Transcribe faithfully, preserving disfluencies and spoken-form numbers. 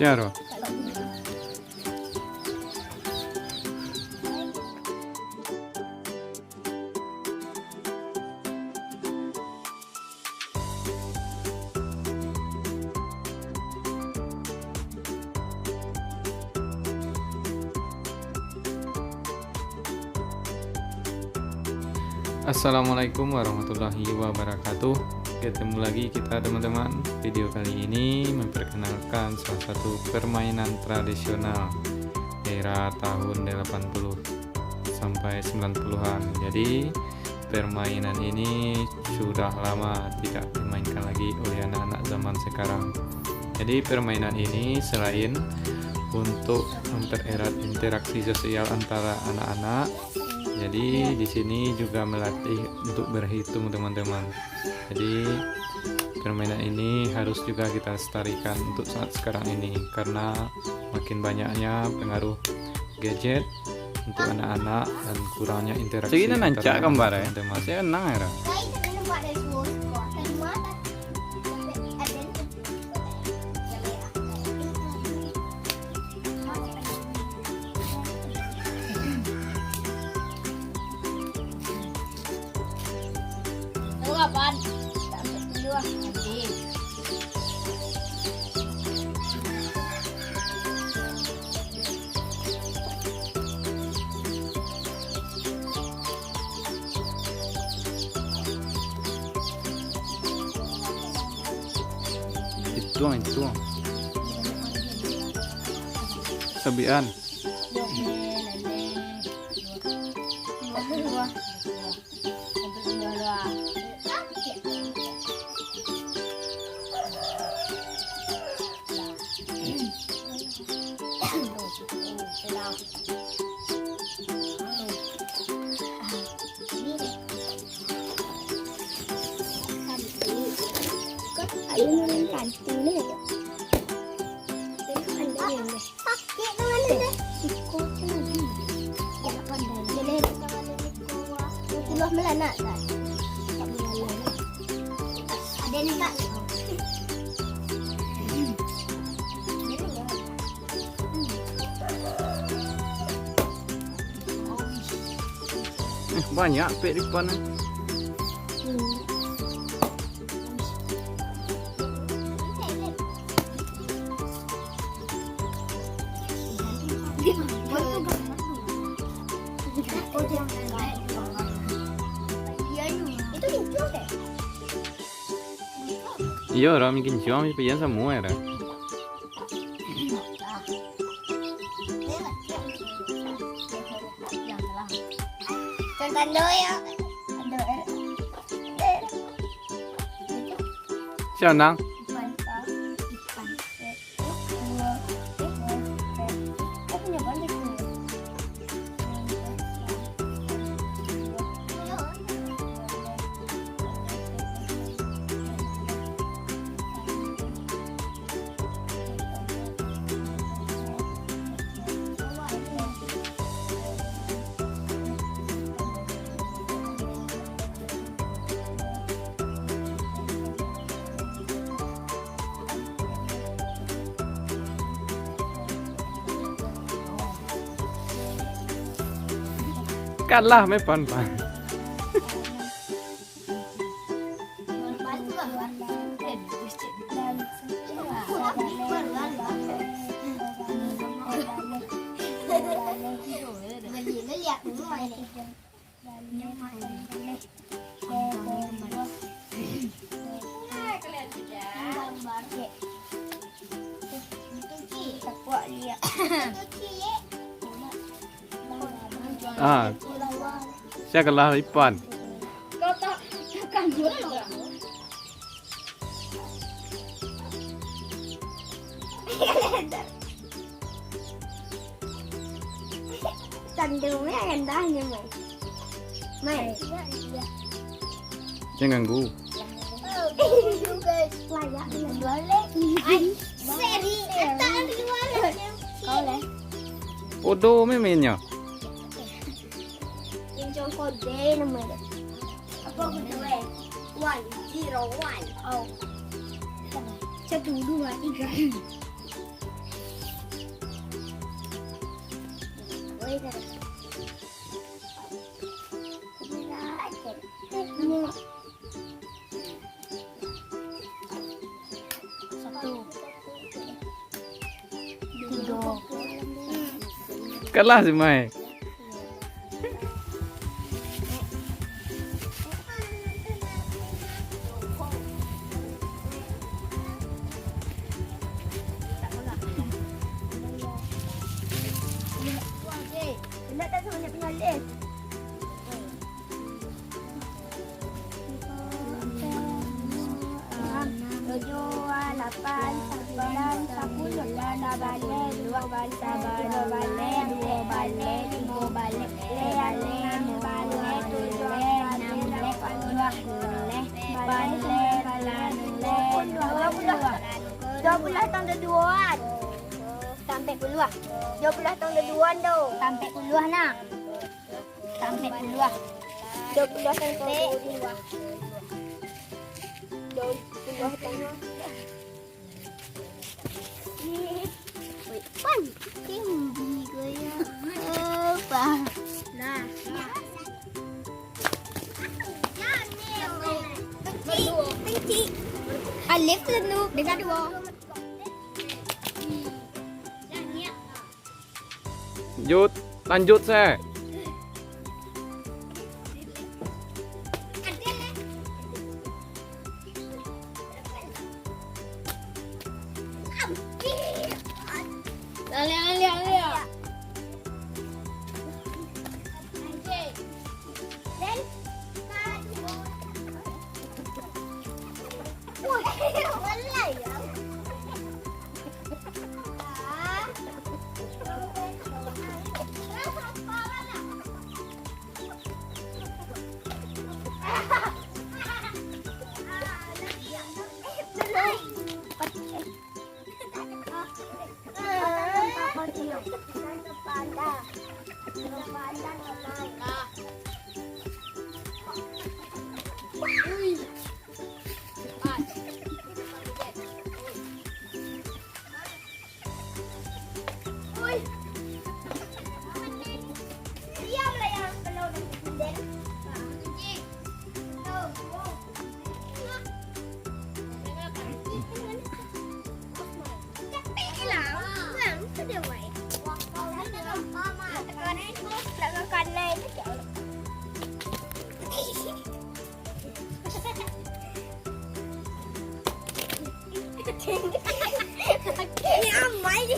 Yo, ro. Assalamualaikum warahmatullahi wabarakatuh. Ketemu lagi kita, teman-teman. Video kali ini memperkenalkan salah satu permainan tradisional era tahun delapan puluh sampai sembilan puluhan. Jadi, permainan ini sudah lama tidak dimainkan lagi oleh anak-anak zaman sekarang. Jadi, permainan ini selain untuk mempererat interaksi sosial antara anak-anak, jadi di sini juga melatih untuk berhitung, teman-teman. Jadi, permainan ini harus juga kita lestarikan untuk saat sekarang ini, karena makin banyaknya pengaruh gadget untuk anak-anak dan kurangnya interaksi. Segini antara nancak gambar, eh? Teman-teman. Saya senang, ya, Ra. Itu, itu. Sabian. Sakik tangan ni dah. Siko tu lagi. Jangan pandai. Jadi, tangan ni siko. Puluah melanak, kan? Tak melanak. Ada ni, Kak. Eh, banyak pek di depan ni. Hmm. Iyo, Ra, mungkin cuma pian samo, Ra. Contoh dulu, yo. Aduh, eh. Siapa nang? Ipan, Pak. Ipan. Eh, eh, dua, eh, dua, eh, eh, punya balik ni. Kalah, me Pan Pan. Ah, sia kalah Ipan. Kau tak, takkan jual orang. Tandungnya rendahnya, Mai. Mai. Jangan ganggu. Layak. Balik. Ai, seri. Kau leh. Bodoh memangnya. Yang congkok deh namanya. Apa aku tu, eh? One, zero, one. Oh. Satu, dua, tiga. Kalah si Mai. Tujuah, lapan, sambilan, sapuluah, sabaleh, duo baleh, duo baleh, limo baleh, limo baleh, anam baleh, tujuah baleh, lapan baleh, duo puluah, duo puluah tang duduan. Tampek puluah. Duo puluah tang duduan tu. Tampek puluah nah. Tampek puluah. Duo puluah tang duduan. Duo puluah tang. Wih, pan. Tinggi gaya. Apa? Nah. Alif tu satu, dia satu. Jut, lanjut se. Alia, alia, alia. Ini amai je.